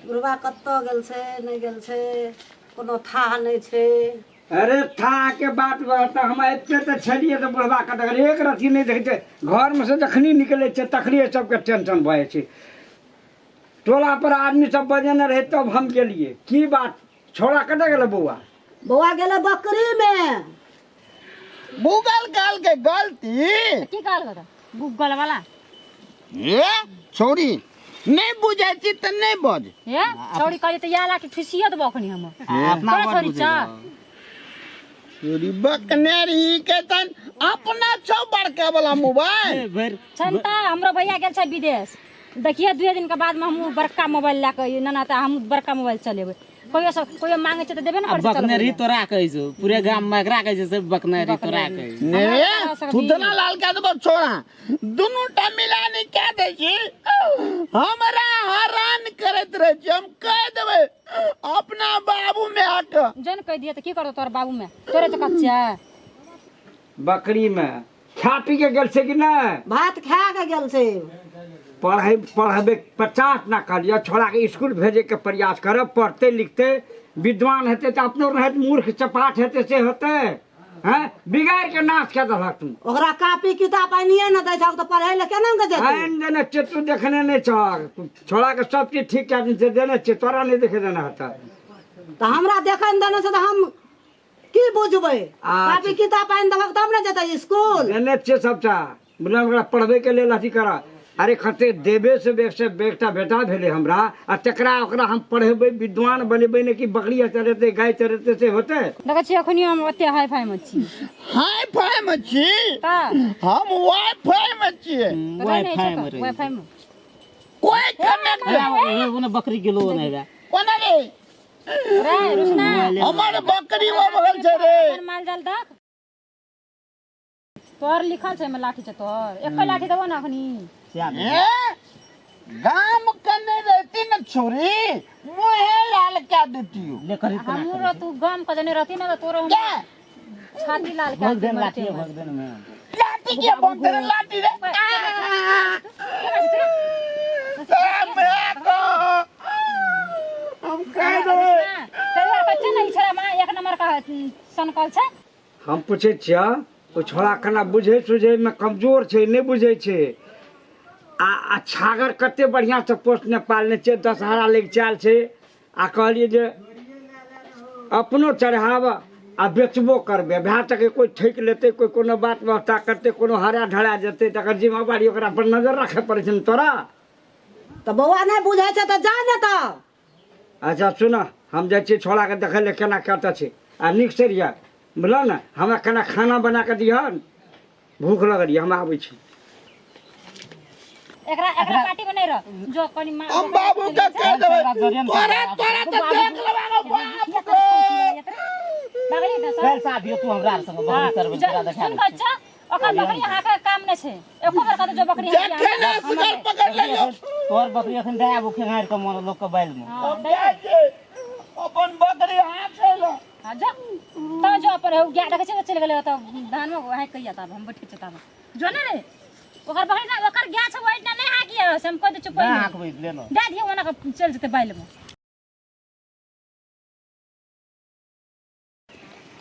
बुढ़बा कतऽ गेल छै नहि गेल छै कोनो थाह नहि छै। अरे था के बात बता, हम आबिते तऽ छलियै तऽ बुढ़बा के देखलियै एक रत्ती नहि देखै छै। घरमे से जखनी निकलै छै तखनी सबके टेंशन भऽ जाइ छै। टोला पर आदमी सब बजेने रहै तब हम गेलियै। की बात, छोड़ा कतऽ गेलै बौआ? बौआ गेलै बकरी मे। गूगल कहल के गलती की कहल बता गूगल वाला? ए छौड़ी नहि बुझै छी तऽ नहि बज। हे छौड़ी कहली तऽ इएह लाठी ठुसियो देबो अखनी हम। अपना तोरा बड़ छोड़ी बुझै चा। छौड़ी बकने रही के तन अपना छौ बड़का वाला मोबाइल। भरि छन तऽ हमरो भैया गेल छै विदेश, देखिए 2 दिन के बाद में हमहूँ बड़का मोबाइल लए कऽ ना तऽ हमहूँ बड़का मोबाइल चलेबै। कहियो सब कहियो मांगे छै तऽ देबे ने आ करै छै बकने चलबै रही लए। तोरा कहै छौ, पूरे गाम में एकरा कहै छै सब बकने रही तोरा कहै छौ। ने हमरा सबके थुथना लाल के देबो छोड़ा, दुनू टा मिला नहीं कह दै छी, हमरा हरान करैत रहै छी। हम कह देबै अपना बाबू में आके। जन कहि दिए तऽ की करतौ तोहर बाबू में? तोरे तऽ कच्चा बकरी में खा पी के गेल छै कि नहि? भात खा के गेल छै। पढ़ै पढ़बे 50 ना कहलियै, छोड़ा के स्कूल भेजे के प्रयास करब, पढ़ते लिखते विद्वान हेतै तऽ अपनो रहत, मूर्ख चपाट हेतै से होतै? हैं बिगाड़ के नाश कऽ देलहक तू। ओकरा कॉपी किताब आनिए ने दै छहक तऽ पढ़ै लए केना के जेतै? आनि देने छियै, तू देखने नहि छहक। छोड़ा के सब चीज ठीक कए देने छियै, देने छियै, तोरा नहि देखे देने हेतै। तऽ हमरा देखै ने देने छै तऽ हम की बुझबै? अच्छा। कॉपी किताब आनि देबहक तब ने जेतै स्कूल। देने छियै सबटा, बुझल ओकरा पढ़बैके लेल अथी करऽ। अरे कते देबे से बेग से एकटा बेटा भेलै हमरा, आ तकरा ओकरा हम पढ़ेबै विद्वान बनेबै, ने कि बकरी चरेतै गाय चरेतै से होतै? देखै छियै अखनियो हम ओते हाई फाई मे छी। हाई फाई मे छी? तऽ हम वाई फाई मे छियै। वाईफाई मे रहै। वाईफाई मे कोई कनेक्ट ओने बकरी गेलो ओने हेबे। कोना रे? रे रुसना, हमर बकरी ओ बगल छै रे। अपन माल जाल देख, तोहर लिखल छै एहिमे लाठी छै तोहर, एक लाठी देबो ने अखनी। ए गाम कने रहती न छोरी, मुहे लाल क्या देतियो। ले करी तना। हमरो तू गाम के जने रहती ने तऽ तोरो हम क्या छाती लाल भग के देन लाठी भग देन में। लाठी के बंद रे लाठी रे। हम कह देबै। तैयार बच्चा ने ई छोरा माँ एक नंबर का सनकल छै। हम पूछै छियै ओ छोड़ा केना बुझै सुझै मे कमजोर छै, नहि बुझै छै। आ छागर कते बढ़िआँ से पोसने पालने छै, दशहरा लग चाल छै, आ कहलियै जे अपनो चढ़ाब आ बेचबो करबै। भए सकै कोइ ठकि लेतै, कोइ कोनो बात व्यवस्था करतै, कोनो हरा ढरा जेतै, तकर जिम्मेवारी ओकरा पर नजर राखै पड़ै छै ने तोरा। तऽ बौआ नहि बुझै छै तऽ जा ने तऽ। अच्छा सुन, हम जाइ छियै छोड़ाके देखै लए केना कतऽ छै, आ नीक से रहियै बुझल ने। हमरा केना खाना बना कऽ दिहन, भूख लगल यऽ, हम आबै छी। एकरा एकरा पार्टी में नहीं रह जो कनी मां। हम बाबू के कह देबै तोरा तोरा तऽ देख लेबै गो बाप के। बगली ने कल से आबियो तू हमरा संग बकरी चरबै तोरा देखा सुन बच्चा, ओकर बकरी अहाँ के काम नहि छै, एको बेर कहतौ जो बकरी अहाँ के जखन असगर पकड़ लेलियो। तोहर बकरी अखन दए आबू खेंगारि के मोन लोक के बैल में। हम जाइ छियै अपन बकरी हाथ ले। हाँ, जो तब जो अपन हौ गाय देखै छै चलि गेलै ओतऽ धान मे हाँकि कऽ तब हम बैठे छियै तब जो ने रे ओकर बकरी ना, ओकर गाय छै ओहिना नहि हाँकिए से हम कहि दै छियौ नहि पहिले। हाँकबै ले ने। दए दियौ ओना कऽ चलि जेतै बैल मे।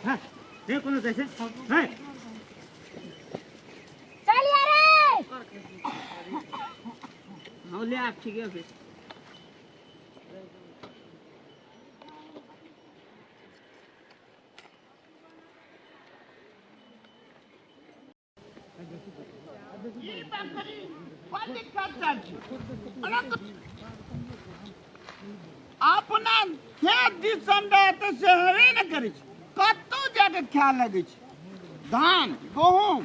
हाँ, हे कोनो जाइ छै हैं। चल यार रे। हाँ ले आप ठीक है फिर। ई बकरी बड्ड खच्चर छै। अपना खेत दिसन रहतै से हेबे ने करै छै, कतौ जाके खाय लगै छै धान गहूम।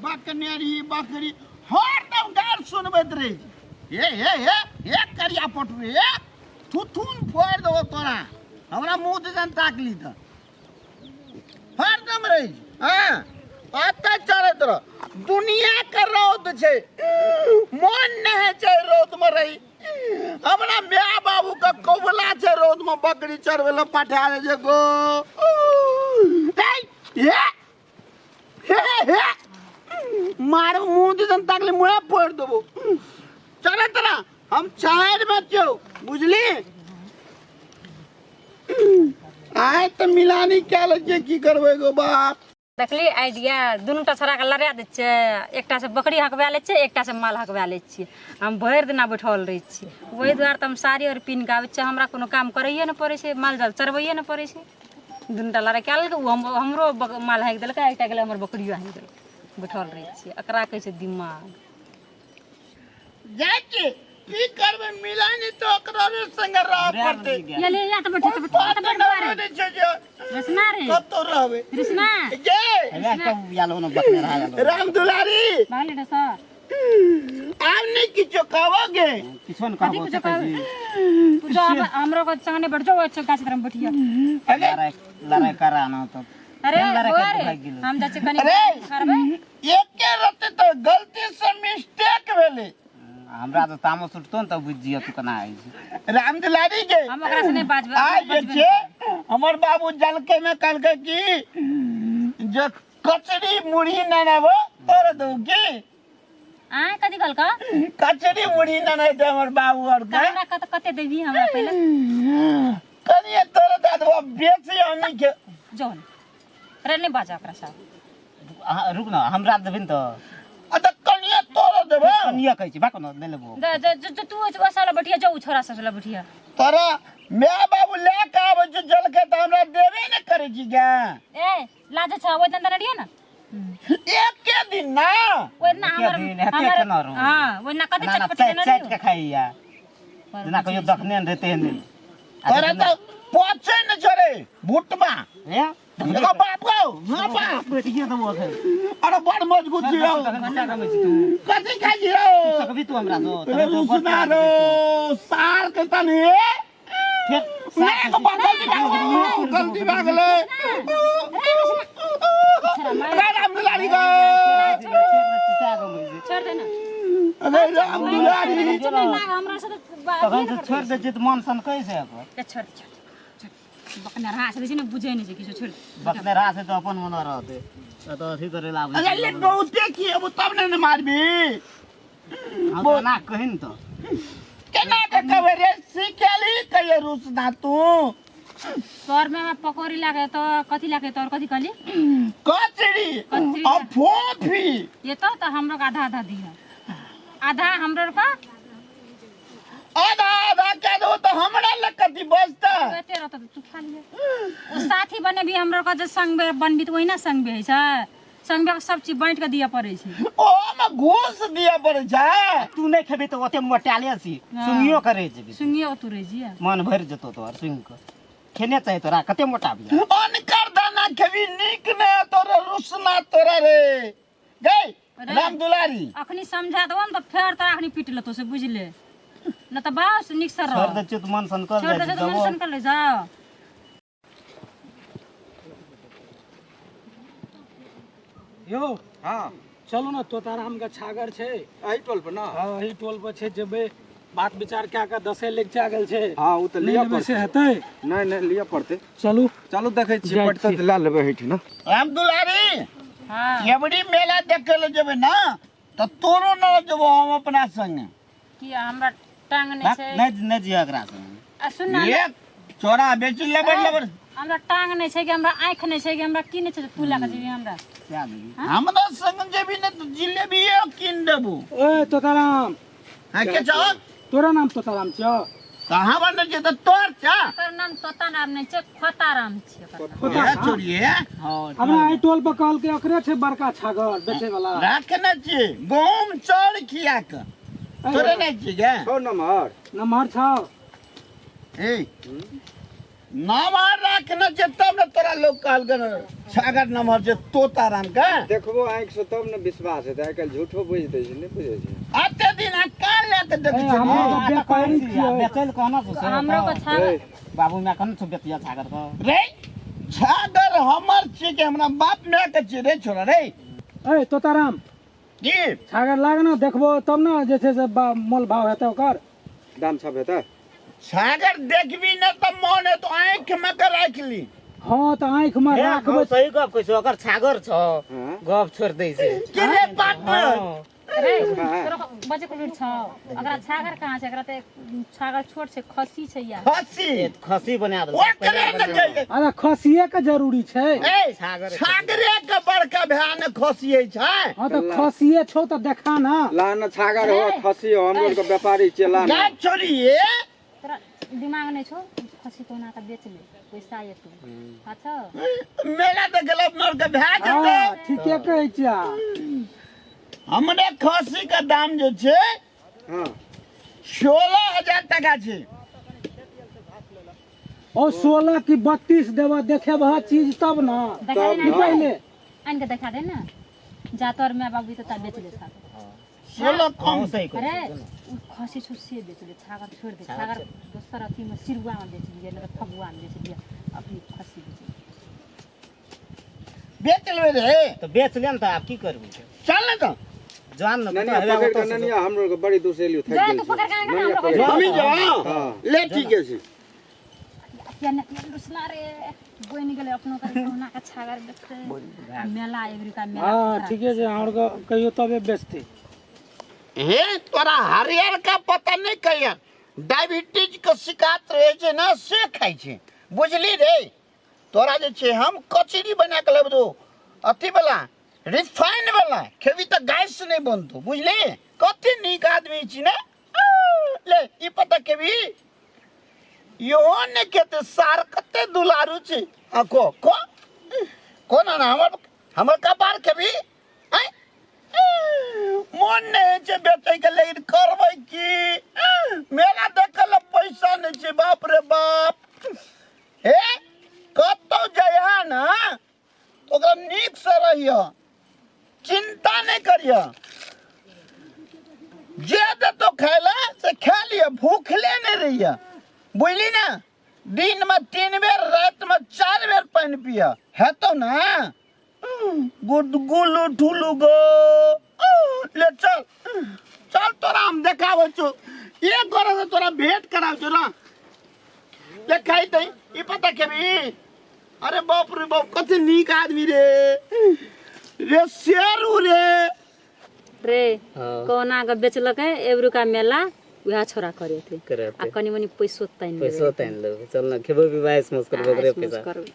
बकनेरी बकरी हरदम गारि सुनबैत रहै छै। हे हे हे हे करिया पटुए, हे थुथुन फोड़ि देबौ तोरा, हमरा मुँह दिसन ताकली तऽ हरदम रहै छै। हँ एतऽ चलैत रह, दुनियाके रौद छै, मोन नहि होइ छै रौदमे रही। हमरा माय बाबूके कबुला छै रौदमे बकरी चरबै लए पठा दै छै गो। हे हे हे मारो मुँह दिसन ताकले मुँहे फोड़ि देबौ। चलैत रह। हम चाहर में छियौ बुझली। आइ तऽ मिलानी कए लै छियै, की करबै गो बाप। देखली आइडिया, दुनूटा छोड़ाके लड़ा दै छियै, एकटा से बकरी हकबा लै छियै, एकटा से माल हकबा लै छियै। हम भरि दिना बैठल रहै छियै, ओहि दुआरे तऽ हम साड़ी आओर पिन्ह कऽ आबै छियै। हमरा कोनो काम करैए नहि पड़ै छै, माल जाल चरबैए नहि पड़ै छै। दुनूटा लड़ाइ कए लेलकै, ओ हमरो माल हाँकि देलकै, एकटा गेलै हमर बकरियो हाँकि देलकै। बैठल रहै छियै, एकरा कहै छै दिमाग। जाइ छी की करबै, मिलानी तऽ ओकरा संगे रहऽ पड़तै। ये ले या तऽ बैठे तऽ बैठे तऽ बैठ बात नहि छै जे रचना रे, कतौ रहबै। रचना गे बकने रहा राम दुलारी भागले रे सर, आब नहि किछो कहबोगे? किछो ने कथी कहबो किछो से कहै कहबै? छी। तू जो अब हमरो के संग नहीं बैठ जो, ओइ गाछ तरफ बैठिया। अरे लड़ाइ लड़ाइ करा ना तब अरे लड़ाइ बौआ करके रे, भागि गेलै। हम जाइ छियै कनि अरे! करबै। एके रत्ती तऽ गलती से मिस्टेक भेलै। हमरा तऽ तामस उठतो ने तऽ बुझि जियो तू केना होइ छै। राम दुलारी के हम ओकरा से नहि बाजबै। आइ जे छै हमर बाबू जलकै में कहलकै कि जे कचरी मुरही ननेबो तोरा दू की। आँय कथी कहलका? कचरी मुरही ननेतै हमर बाबू आर तऽ के। हमरा कत कते देबही हमरा पहिले? कनिए तोरा दए देबो, बेसी हमी के जो ने रे, नहि बाजा ओकरा साथ। अहाँ रुक न, हमरा देबही ने तऽ। आ तऽ कनिए तोरा देबो। कनिया कहै छी बाक न नहि लेबो। जो जो तू ओ साला बैठिया, जो उ छोरा सब बैठिया। तोरा my बाबू लए के आबै छै जलकै तऽ हमरा देबे नहि करै छी गे। ए लाज छ, ओइ दिन रहिए ना, एके दिन ना ओइ ना एके हमर दिन, एते हमर केना रहू? हां, ओइ ना कते ना ना चटपटी चाटि देने चाटि रहियो। के खाइया, जेना कहियो देखने ने रहते नहि। तोरा तऽ पचे नहि छोड़े भुटबा। ए एगो बाप गो, हाँ बाप बेटिए देबो एखन। अरे बड़ मजबूत छी रौ। तखन गुस्सा कमै छी तू। कथी खाइ छी रौ? सकबी तू हमरा सो? रे रुसना रो सार के तनी फेर नहीं, एगो बाप गलती भए गेलै, गलती भए गेलै। रे राम दुलारी गो, छोड़ दे ना। अरे राम दुलारी। नहीं लाग हमरा से तऽ तखन से छोड़ि दै छियै तऽ मन सन कैसे ओकर? ए, छोड़ दे, छोड़ दे, छोड़ दे। बकने रहा से ने बुझै नहि छै किछो, छोड़ दे। बकने रहा से तऽ अपन मन रहतै, तऽ अथी करे लाबै। अरे ले बहुते खिएबो तब ने ने मारबी। हम तऽ ना कही ने तऽ केना के कहबै रे, सिखेली कहियो रुसना तू? तोर में हमरा पकौड़ी लागे तो कथी लागे तोर? कथी कहली? कचरी। कचरी। आ फोफी। ये तो हमरो के आधा आधा दिह, आधा हमरो के। आधा आधा कह दो तऽ हमरा लग कथी बचतै? एते रहत तऽ तू खा लिहे। ओ साथी बने भी हमरो के जे संग में बनबी तऽ ओहिना संग में होइ छै, संग में सब चीज बाँटि के दिअ पड़ै छै। ओमे घूस दिअ पड़ै छै। तू नहि खेबही तऽ ओते मोटाले छी। हाँ। सुनियो करै जेबही। सुनियो तू रहि जिया। मन भरि जेतौ तोहर सुनि कऽ। खेने चाही तोरा कते मोटा बिया। अनकर दाना खेबी नीक ने तोरा रुसना तोरा रे गई अरे। राम दुलारी। अखनी समझा देबो ने तऽ फेर तोरा अखनी पीट लेतौ, से बुझि ले न तऽ बस नीक से छोड़ रह। दै छियौ तऽ मन सन कर छोड़ जाइ दे छै तऽ मन देबो। सन कर ले जाओ। यौ। हाँ। चलू ने, तोताराम के छागर छै एहि टोल पर ना? हाँ, एहि टोल पर छै, जेबै बात विचार कए कऽ, दसे लग गेल छै। हाँ, ओ तऽ नहि लिअ लेबै पड़तै। से हेतै? नहि नहि, लिअ पड़तै। चलू। चलू, देखै छियै। जाइ पड़तै छी। तऽ लए लेबै एहिठिना। राम दुलारी। हाँ। एबरी मेला देखे ले जेबै ना तऽ तोरो न जेबो हम अपना संगे। कि हमरा टांग नहि छै? नहि नहि जिया एकरा संगे। आ सुन ना। एक चोरा बेची लेबर लेबर। हमरा टांग नहि छै कि हमरा आँखि नहि छै कि हमरा की नहि छै जे तू लए कऽ जेबही हमरा? सएह देबही। हमरा संग जेबी ने तऽ जिलेबियो कीन देबो। ए तोताराम। हाँ, के छौ? तोरा नाम तोताराम छौ? कहाँ बनल छै तऽ तोर छा। ओकर नाम तोताराम नहि छै, खोताराम छै ओकर नाम। ए चोरिए। हाँ। हमरा एहि टोल पर कहलकै ओकरे छै बड़का छागर बेचे वाला। राखने छी गहूम चाउर खिया के, तोरे नहि छी गे? छौ नम्बर। नम्हर छौ। ए नमहर राखने छै तब ने तोरा लोग कहलकै छागर नमहर छै तोताराम के। देखबो आँखि से तब ने विश्वास हेतै, आइ काल्हि झूठो बुझि दै छै, नहि बुझै छै। एते दिन आ कान लए के देखै ए, छै। हमरा तऽ व्यापारी छियै। बेचै लए कहना छौ से हमरो के तऽ। छागर बाबू माय कहने छौ बेचिया छागर के। रे छागर हमर छियै कि हमरा बाप माय के छियै रे छोरा रे? ए तोताराम। की? छागर लाग ने देखबो तब ने जे छै से मोल भाव हेतै ओकर। दाम सब हेतै। छागर देखबी ने तऽ मन हेतौ आँखि में के राखि ली। हाँ तऽ आँखि में हे, राखबै। सही गप कहै छौ, ओकर छागर छौ। हाँ। गप छोड़ि दै छै। कि रे पार्टनर? हाँ। रे तोरा बजे के लूट छौ। अगरा छागर कहाँ छै? एकरा तऽ छागर छोट छै, खस्सी छै या खस्सी खस्सी बना देलकै। ओकरे ने कहियै। अरे खसिए के जरूरी छै। ए छागर छागरे के बड़का भाय ने खसियै छै। हाँ तऽ खसिए छौ तऽ देखा ना। ला न छागर हो खसी हो, हम लोग के व्यापारी छियै, ला न। गाय छोड़िए। तोरा दिमाग नहि छौ? खस्सी कोना के बेच ले, पैसा एतौ। अच्छा मेला तऽ गेल अपना के भए जेतै। हाँ ठीके कहै छियै। हमरे खस्सी के दाम जे छै हाँ 16,000 टका छै। ओ 16 की 32 देबा, देखेबह चीज तब ना। देखा दे ना, पहिले आनि के देखा दे ना। जा तोर my बाबू तऽ बेच ले छागर। 16 कम। सही कहै अरे उ खस्सी छौ से बेच ले, छागर छोड़ दे। छागर दोसर अथी में सिरुआ में बेच दिए, नहीं तऽ फगुआ में बेच दिए, अपनी खस्सी बेच ले। बेच लेबै रे। तऽ बेच ले ने, तऽ आब की करबी? चल ने तऽ। जान ने। ननिया पकड़ के, ननिया हम लोग के बड़ी दूर से एलियो, थक जा गेल तू छी। पकड़ के आन ना, ननिया हमरो पकड़ के। हमी जाओ। हाँ। ले ठीके छै। किया ने रुसना रे बनि गेलै अपनो के कहुना के छागर बेचतै मेला एबरिका मेला। हाँ ठीके छै, हमर के कहियो तबे बेचतै। हे तोरा हरियर का पता नहीं कहिया डायबिटीज के शिकायत रहे छै ना, से खाइ छै बुझली रे। तोरा जे छै हम कचरी बना के लेब दो, अथी वाला रिफाइन वाला खेबी तऽ गैस नहीं बनतो बुझली। कते नीक आदमी छी ने। ले ई पता खेबी इहो ने खेते सार, कते दुलारू छै। आ को को कोना ना हमर हमर कपार खेबी। आँय? मोन नहि होइ छै बेचैके, लेकिन करबै की? मेला देखै लए पैसा नहि छै। बाप रे बाप। हे कतौ जइह ने तऽ ओकरा नीकसँ रहिह, चिन्ता नहि करिह। जे देतौ खाय लए से खा लिअ, भूखले नहि रहिह बुझली ने। दिनमे 3 बेर, रातिमे 4 बेर पानि पिय हेतौ ने। गुड गुलू ठुलू गो। ले चल चल, तोरा हम देखाबै छौ, एक गोरा से तोरा भेंट कराबै छौ ना। ले खाइ दे ई पता खेबी। अरे बाप रे बाप, कते नीक आदमी रे रे शेरू रे। रे कोना के बेचलकै एबरुका मेला उएह छोरा करे थे। करते। आ कनि मनि पैसो तानि लेबै। पैसो तानि लेबै, चल ने खेबो पिबै ऐश मौज करबो ओकरे पैसा। करबै।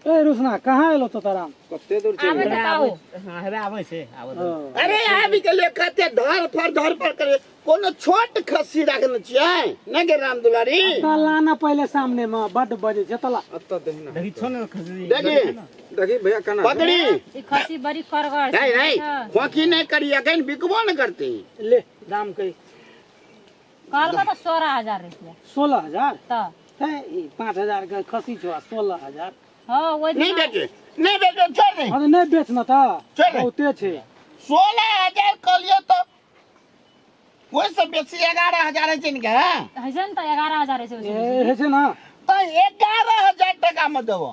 ए रुसना कहाँ एलो तो ताराम? कते दूर आबै चलि तऽ ताऊ। हाँ हेबे आबै छै, आबै दे। अरे आबि गेलै कते धर फर धर फर करे। कोनो छोट खस्सी राखने छियै नहि गे राम दुलारी? तऽ लाना पहिले सामने में, बड बजै छै तला। एतऽ दही ना। देखी छौ ने खस्सी। देखी देखी भैया केना पकड़ी। ई खस्सी बड़ी करगर छै। नहीं नहीं खोखी नहीं करी, अखन बिकबो न करती। ले दाम कही। कहलको तऽ 16,000 रुपया। 16,000? तऽ हे ई 5,000 के खसी छौ 16,000। हाँ ओहि नहीं दिना बेचे नहीं बेचे, छोड़ दे। हाँ तऽ नहि बेच न तऽ चल। बहुते छै। 16,000 कहलिए तो ओहिसँ बेसी 11,000 होइ छै ने गे? होइ छै ने तऽ 11,000 होइ छै ओहिसँ ए होइ छै ना। तऽ 11,000 टका मे देबो,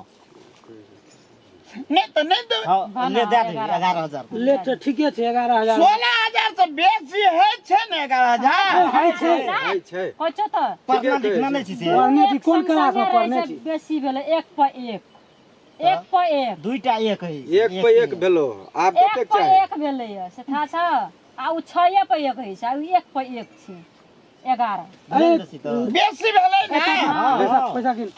नहीं तऽ नहीं देबै। हाँ ले दे दे 11,000। ले तऽ ठीके छै 11,000। 16,000 से बेसी होइ छै ने 11,000? होइ छै। होइ छै। होइ छौ तऽ। पढ़ना लिखना नहि छी से। पढ़ने छी, कोन एक क्लास में संगे पढ़ने रहै छै, छी? बेसी भेलै 1 पर 1, 1 पर 1। 2टा 1 है। 1 पे 1 भेलो, आब 1 कतेक पर चाही? 1 भेलैया से था छ, आ उ 6 पर 1 होइ छै, आ उ 1 पर 1 छै 11। अरे बेसी भेलै ने। पैसा पैसा गिन।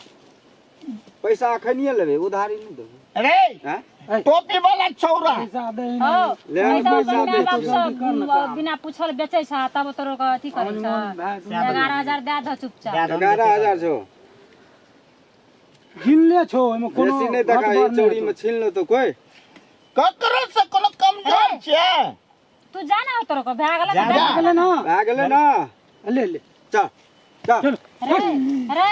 पैसा अखनिये लेबै, उधारी नहि देबै। अरे आँय? टोपी वाला छौरा पैसा दे। हौ ले नहि तऽ पैसा अपन दे my बाप छियौ। सब बिना पूछल बेचै छ, तब तोरो के अथी करै छ। 11,000 दए दह चुपचाप। 11,000 छौ। गिनले छौ, ओहिमे कोनो बेसी नहि देखा, घट ई बढ़ नहि चौरी हेतौ। में छीन लो तो कोई। ककरो से कोनो कमजोर छियै? तू जा ना तोरो के भए गेलै जा, तऽ भए गेलै ना। भए गेलै ना। ले ले चल चल। रे रे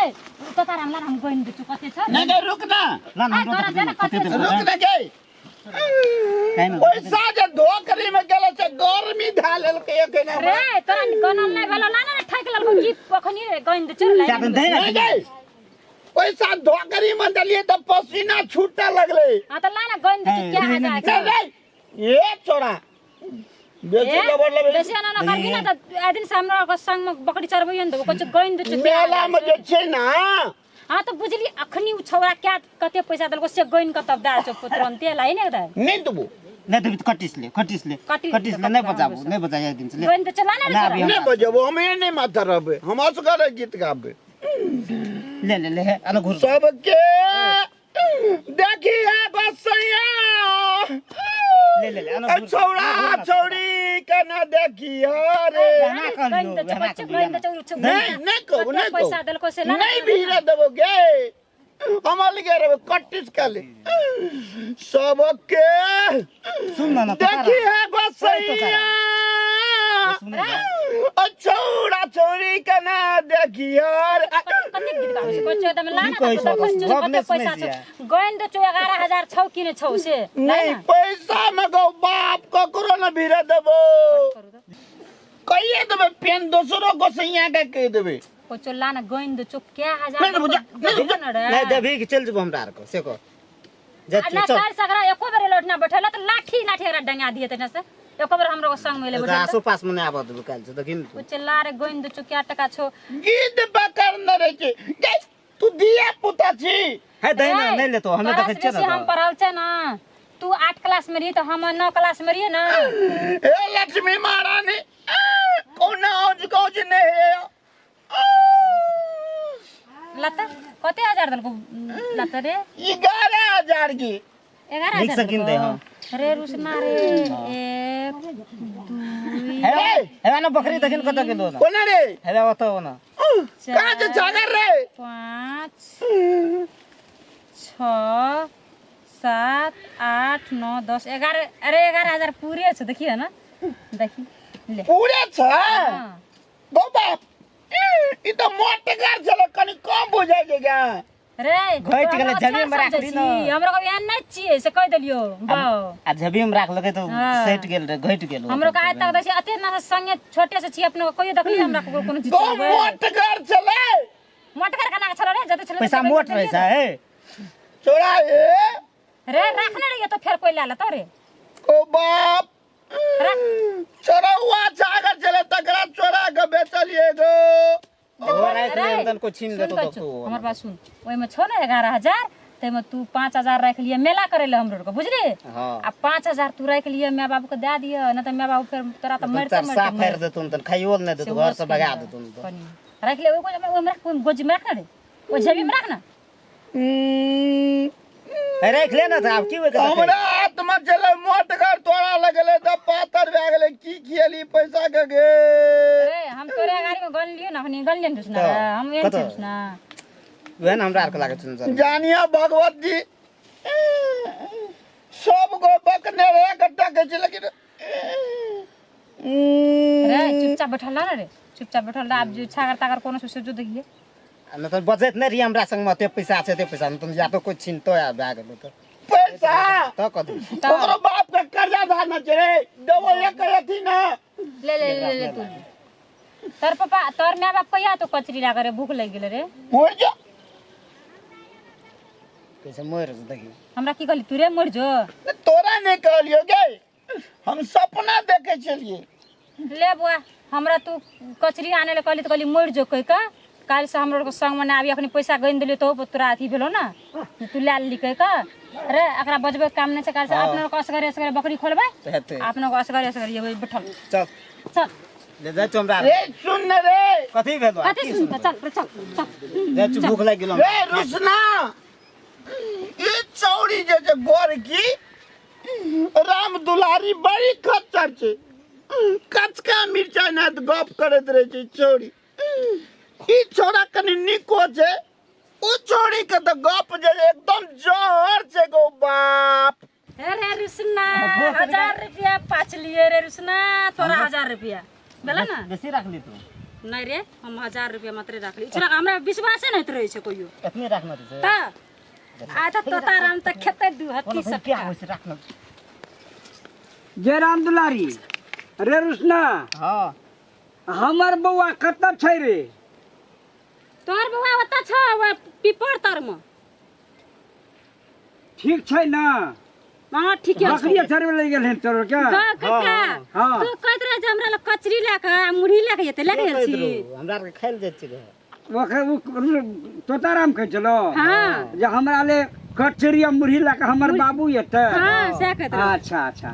तो तारा हमरा हम गोइन दै छु कते छ? नहीं नहीं रुक ना। ना ना आ, तोरा दे ना कते छ? रुक ना गे। पैसा जे धोकरी में गेल छै, गर्मी धए लेलकै एखन हमरा। रे तोरा गनल नहि भेलो, ला ना ठकि लेलको की अखनी गइन दै छु। दे ने। नहीं गे, पैसा धोकरी में देलियै तऽ पसीना छूटे लगलै। हां तऽ ला ना गइन दै छु क्या हजार नहीं नहीं ये छोरा बेसी लबर लेबै। बेसी ना ना करबी ना तऽ आइ दिन से हमरा ओकर संग में बकरी चरबैयो ने देबो, कहै छै गइन दै छु। मेला में जे छै ना। हां तऽ बुझली अखनी उ छौड़ा क्या कते पैसा देलको से गइन के तब दए छौ तुरंते लाई ने दे। नहीं देबो। नहीं देबी तो कटिस ले, कटिस ले, कटिस कटिस ले, ले, नहीं कटिस बजाबो, ले। नहीं बजाए एक दिन से ले। बन तो चला ना रे ना, छोरा। अभी हम- नहीं बजेबो, हम ये नहीं माथा रहबे, हम असगरे गीत गाबे। ले ले ले हे, अने घुर। सबके देखी है गोसैया। ले ले ले, अने घुर। छौड़ा छौड़ी के ना देखी रे। ना कहलियो, गइन तऽ वएह बच्चे, कहलियो। गइन तऽ चौ- चौ- नहीं नहीं कहू, कते नहीं पैसा कहू। देलको से ला ना। नहीं भीड़ देबो गे, हम अलगे रहबे कट्टिस काले सबके सुन ना, ना, तोतारा। देखी है गोसैया। सुन ना। छौड़ा छौड़ी के ना देखी रे। कते गीत गाबै छै? कोइ एकदम ला ना की कहै तऽ छौ? कते गप नहि पैसा सुनै छौ। गइन तऽ छौ 11,000 छौ कि नहि छौ से? नहीं पैसा में गौ बाप ककरो न भीड़ देबो, कहिए देबे पेन दोसरो गोसैया के कहि देबे। कोचो ला ना गइन दे चो क्या हजार नहीं देबो, जा, नहीं देबो, ना रे। नहीं देबी कि चल जेबो हमरा आर के से कह। जा आ ना चल। काल्हि सगरा एको बेर लौटना बैठल तऽ लाठी लाठी एकरा डंगा दिए तने से एको बेर हमरो संग में ले ओकरा बैठल। आसो पास में नहीं आबऽ देबो काल्हि से, देखी ने तू। कोचो ला रे गइन दे चो क्या टका छौ। गीत पकड़ने रहे छै गे, तू दिया पुता छी। हे दही ना, ए, नहीं लेतो, हमे तोरा देखै से छियै बेसी ना। हम पढ़ल छै ना, तू 8 क्लास में रही तऽ हम 9 क्लास में रहियै ना। हे लक्ष्मी महारानी, कोना औज गौज नहीं है। लता कते हजार देलको लता रे? 11,000 की। 11,000 नीक से कीन दे, देलको? हाँ। रे रुसना रे, 1 2 हे हे ना बकरी देखिन कतऽ गेलो ना। कोना रे? हे ओतऽ ओना। कहाँ छै छागर रे? 5 6 7 8 9 10 11। अरे 11,000 पूरे छै, देखिए ना, देखी ले। पूरे छै? हाँ। गौ बाप, ई तऽ मोटगर छलै, कनि कम बुझाइ छै गे। रे घटि गेलै, तोरा झबी मे अच्छा राखली समझै न। छी, हमरो के एहन नहि छियै से कहि देलियौ बाउ। आ झबी में राखलकै तऽ हाँ। सटि गेल रहे, घटि गेल। हमरो के आइ तक दै छै अते ना संगे छोटे से छी अपनो, कहियो देखलियै हमरा ककरो कोनो चीज गौ चलबै? मोटगर छलै। मोटगर केना के छलै रे? जते छलै पैसा तते मोट रहै छै, हे। चोरा ए रे राखने रहियै तऽ फेर कोइ लए लेतौ रे। ओ बाप, चोरौआ छागर छलै तकरा चोरा के बेचलियै गो। राखि रे, ले, तन कोइ छीन सुन लेतौ कहै तऽ छौ, तू। हमर बात सुन, ओहिमे छौ ने 11,000, ताहिमे तू 5,000 राखि लिअ मेला करै लए हमरो आरके, बुझली? हाँ। आ 5,000 तू राखि लिअ, माय बाबूके दए दिअ, नहि तऽ माय बाबू फेर तोरा तऽ मरिते चार मरिते साफ मरि फाड़ि देतुन तन खाइयो नहि देतौ, घर से भगा देतुन तऽ। कनी राखि ले, ओहि ओहिमे राख, ओहिमे गोजीमे राख ने रे, ओहि जेबीमे राख ने। हे राखि ले ने तऽ आब की होय के देखै? हमरा हाथ में छलै मोटगर, तोरा लगलै तऽ पातर भए गेलै। की खियली पैसा के गे? रे हम तोरे गाड़ी में गन लियो ना, अखनी गन लियो ने, तऽ, हम एहन कतऽ? छियै ना। उएह ने हमरा आरके लागै छै। जानिया भगवत जी सब गो बकने रहे गड्ढा के छै, लेकिन रे चुपचाप बैठल रह ने रे, चुपचाप बैठल रह। आब जे छागर तागर कोनो से जो देखिए आ नहि तऽ बजैत नहि रहियै हमरा संगमे, एते पैसा छै, एते पैसा, नहि तऽ या तऽ कोइ छीनतो आ भए गेलो तऽ पैसा तऽ कथी ओकरो बाप के कर्जा धारना छै रे, देबो एक अथी ना। ले ले ले ले तू तोर पापा तोर my बाप कहिया तो कचरी लागे रे, भूख लागि गेलै रे। मर जा कैसे मरि देखी। हमरा की कहली तू रे? मर जो। तोरा नहीं कहलियो गे, हम सपना देखे छलिए। ले बुआ, हमरा तू कचरी आने ले कहली तऽ कहली मरि जो कहि कऽ काल्हि से हमरो संग मे आबी। अखनी पैसा गनि देलियो तो तोरा अथी भेलो ना, तू लए लेली कहि कऽ। रे एकरा बजबै के काम नहि छै, काल्हि से अपनो के असगरे असगरे बकरी खोलबै, तऽ हेतै। अपनो के असगरे असगरे जेबै बैठल। चल चल ले जाइ छौ हमरा। रे सुन ने रे। कथी भेलो? कथी सुन? चल रे, चल चल जाइ छौ, भूख लागि गेलो। रे रुसना, ई चौड़ी जे छै गोरकी राम दुलारी बड़ी खच्चर छै, कचका मिरचाइ ना तऽ गप करैत रहै छै चौड़ी। ई छौड़ा कनि नीको छै, ओ चौड़ी के तऽ गप जे एकदम जहर छै गो बाप। अरे रुसना 1000 रुपया पाच लिए रे रुसना, तोरा 1000 रुपया भेलै ना? बेसी राखली तू? नहि रे, हम 1000 रुपया मात्रे राखली। छोरा हमरा विश्वासे नहि रहै छै कहियो। एतने राखना छै तऽ आ तऽ तोताराम तऽ खेतै दू हत्ती क्या सबटा। होइ छै राखना। जय राम दुलारी रे रुसना। हाँ। हमर बौआ कतऽ छै रे? तोहर बौआ ओतऽ छौ पीपर तर मे। ठीक छै ना? हाँ ठीके छै। बकरी चरबै लए गेल हन तोर के? काका हाँ। तू कहैत रहे जे हमरा लग कचरी लए कऽ आ मुरही लए कऽ जेतै, लए कऽ गेल छी? हमरा आरके खाइ लए जाइ छियै घर। ओकर ओ तोताराम कहै छलो हाँ जे हमरा ले कचरी आ मुरही लए कऽ हमर बाबू एतै? हाँ सएह कहैत रहौ। अच्छा अच्छा।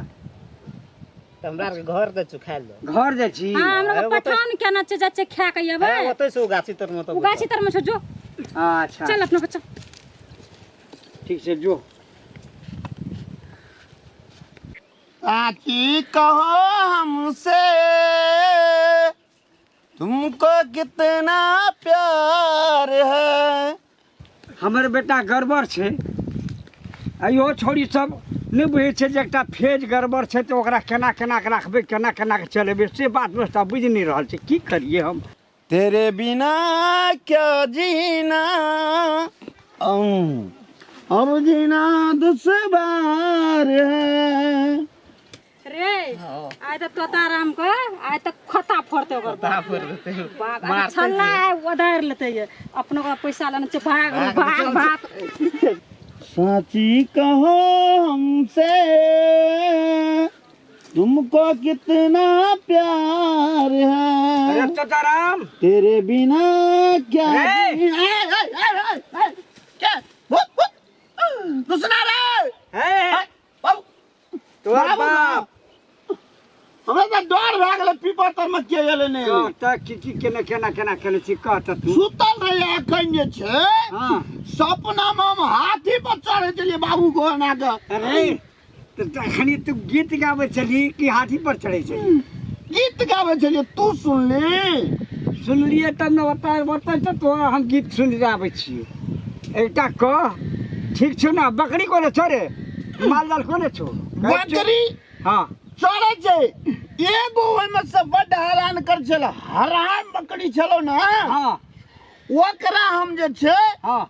तऽ हमरा आरके घर दै छु खाइ लए। घर जाइ छी? हाँ, हमरा ओतै- पठान केना छै, जाइ छै खा के अयबै। हे, ओतै से ओ गाछी तर मे तऽ ओ गाछी तर मे छौ, जो। अच्छा। चल अपना बच्चा। ठीक छै, जो। साची कहो हमसे तुमको कितना प्यार है। हमर बेटा गड़बड़ छै, आ इहो छौड़ी सब नहि बुझै छै जे एकटा फेज गड़बड़ छै तऽ ओकरा केना केना के राखबै, केना केना के चलेबै, से बात व्यवस्था बुझि नहि रहल छै। की करियै हम? तेरे बिना क्या जीना, अब जीना दुश्वार है। रे आइ तऽ तोता राम के आइ तऽ खोता फोड़तै ओकर बाप। फोड़ देतै। बाप आइ तऽ छल्ला आइ ओदारि लेतै ये। अपनो ओकरा पैसा लेने छै, भाग भाग भाग। साची कहो हमसे तुमको कितना प्यार है। अरे तोताराम, तेरे बिना क्या रे! जी- ए, ए, ए, ए, ए, क्या? भूत, भूत। दुसना रे। हे, बाबू, तोहर बाबू, बाप। हमरा तऽ डर भए गेलै, पीपर तर मे के एलै नहि एलै। कह तऽ की की केने केना केना केने छी, कह तऽ तू। सुतल रहियै एखन जे छै। हाँ। सपना मे हम हाथी पर चढ़ै छलियै बाबू को एना कऽ। अरे तऽ तखनी तू गीत गाबै छली कि हाथी पर चढ़ै छली? गीत गाबै छलियै, तू सुनली? सुनलियै तब ने ओतऽ ओतऽ तऽ तोरा हम गीत सुनि कऽ आबै छियै। एकटा कह, ठीक छौ ने? बकरी कोने छौ रे? माल जाल कोने छौ? बकरी हाँ चढ़ै छै एगो, ओहिमे से बड्ड हैरान कर छल हराम बकरी छलौ ने। हाँ। ओकरा हम जे छै हाँ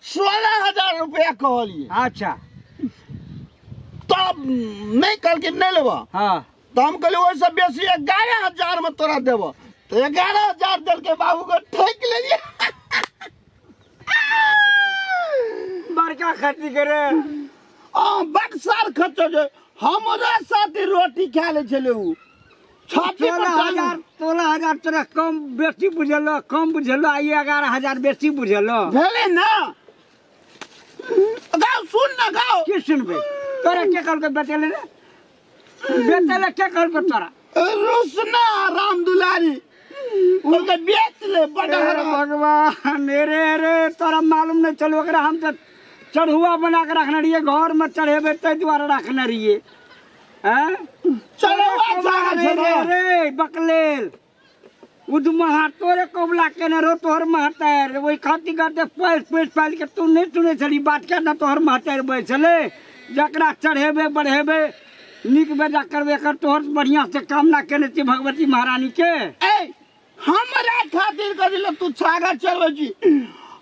16,000 रुपया कहलियै। अच्छा। तब नहि कहलकै नहि लेबऽ। हाँ। तऽ हम कहलियै ओहिसँ बेसी 11,000 मे तोरा देबऽ, तऽ 11,000 देलकै बाबू के, ठकि लेलियै। बड़का खर्ची करे। आ बड सार खर्चा छै, हमरा साथे रोटी खा लै छलै उ छाती पर सोलह टांग। हजार, 16,000 तोरा कम बेसी बुझेलो, कम बुझेलो, आ ई 11,000 बेसी बुझेलो भेलै ने। गाओ, सुन ना, गाओ। की सुनबै? तोरा के कहलकै बेचै ले रे? बेचै ले के कहलकै तोरा? रुसना राम दुलारी उनके बेच ले बड अरे हराम। भगवान, रे रे तोरा मालूम नहीं चलो, ओकरा हम तऽ चढ़ुआ बना के रखने रहिए, घर में चढ़ेबै ताहि दुआरे रखने रहिए। हैं? चढ़ुआ कबला छागल रे छलै। रे बकलेल उदमहा, तोरे कबला केने रहो तोहर महतार ओहि खातिर करते पैस पैस पालि के। तू नहीं सुनै छली बात के ना? तोहर महतार बजै छलै जकरा चढ़ेबै बढ़ेबै नीक बेजा करबै, एकर तोहर बढ़िआँ से कामना केने छी भगवती महारानी के। ए हमरा खातिर कथी ले तू छागर चढ़बै छी?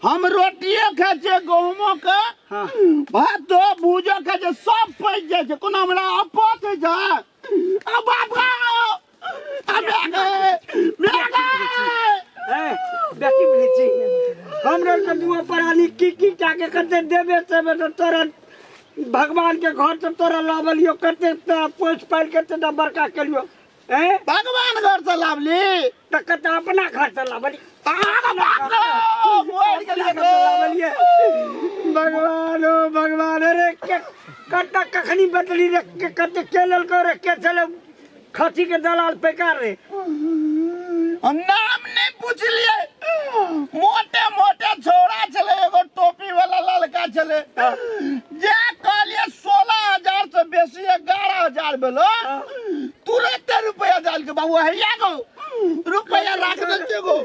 हम रोटिए खाइ छियै, गहूमो के हाँ। भातो भूजो खाइ छियै, सब पचि जाइ छै, कोनो हमरा अपच होइ छै? आ बाप गे, आ my गे, my गे। ए, बेटी बुझै छी हमरा के दुओ प्राणी की की कए के कते देबे तेबे तऽ तोरा भगवान के घर से तोरा लाबलियो, कते तोरा पोसि पालि के कते बड़का केलियो। ए भगवान घर से लाबली तऽ कते अपना घर से लाबली? आ बाप गे, मरि गेलियै गे। लाबलिए भगवान, ओ भगवान, अरे के कते कखनी बदली रे, के कते के लेलको रे, के छलै खसी के दलाल पैकार रे? नाम नहीं पूछलिए। मोटे मोटे छोरा छले, एगो टोपी वाला लड़का छले, जे कहलिए 16,000 से बेसी 11,000 भेलो, तुरंते रुपया डाल के बाबू हैया गो रुपया राख दे छियै गो।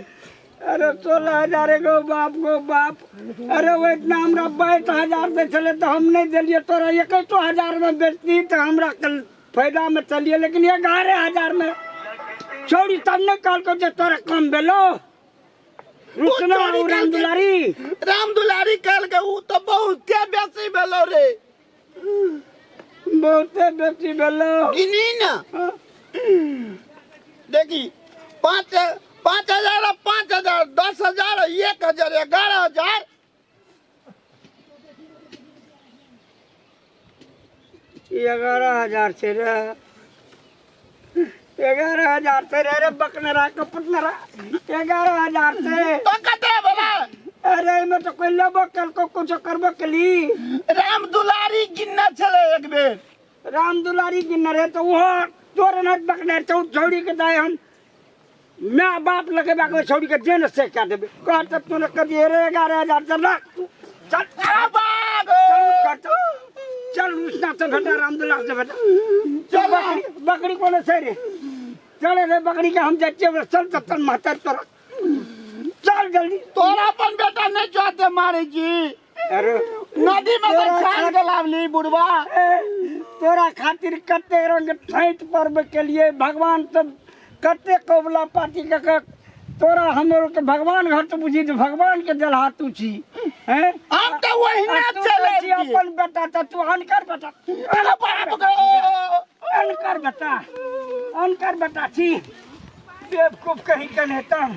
अरे 16,000 एगो बाप गो बाप, अरे वो इतना हमरा 22,000 दै छलै तऽ हम नहि देलियै। तोरा 21,000 में बेचती तऽ हमरा कल फायदा में चलिए, लेकिन 11,000 में छौड़ी तब नहि कहलकौ जे तोरा कम भेलो? रुकना छौड़ी ओ राम कहलकै- दुलारी, राम दुलारी कहलकै उ तऽ बहुते बेसी भेलो रे। बहुते बेसी भेलो। गिनी ना, देखी, 5 5,000 आ 5,000 10,000 आ 1,000 11,000। 11,000 छै रे, 11,000 छै रे। रे बकनरा कपटनरा, 11,000 छै तो कते भेलै? अरे एहिमे तऽ कोई लेबो केलको कुछो करबो केली? राम दुलारी गिनने छलै एक बेर। राम दुलारी गिनने रहे तऽ ओहो तोरे न बकने रहे, छौड़ी के दाय हम my बाप लगेबा के छौड़ी के जेन से कए देबै। कह तऽ तोरे कह दिए रे 11,000 चल राख तू चल। आ बाग चल उठ कर चल। चल उसना से भेटा राम दुलार से भेटा। चल बकरी बकरी कोने छै रे? चल रे बकरी के हम जाइ छियै। चल तऽ चल महतर तोरा चल जल्दी। तोरा अपन बेटा नहीं चाहते मारे जी। अरे नदी में तो छान के लावली बुढ़वा। तोरा खातिर कते रंग ठैठ पर्व के लिए भगवान तो कते कबला पाती के तोरा हमरो के भगवान घर तो बुझी तो भगवान के जलहा तू छी हैं? हम तो वही ना तू चले छी अपन बेटा तो तू अनकर बेटा। अरे बाप गे, अनकर बेटा, अनकर बेटा छी बेवकूफ कहीं कने तन।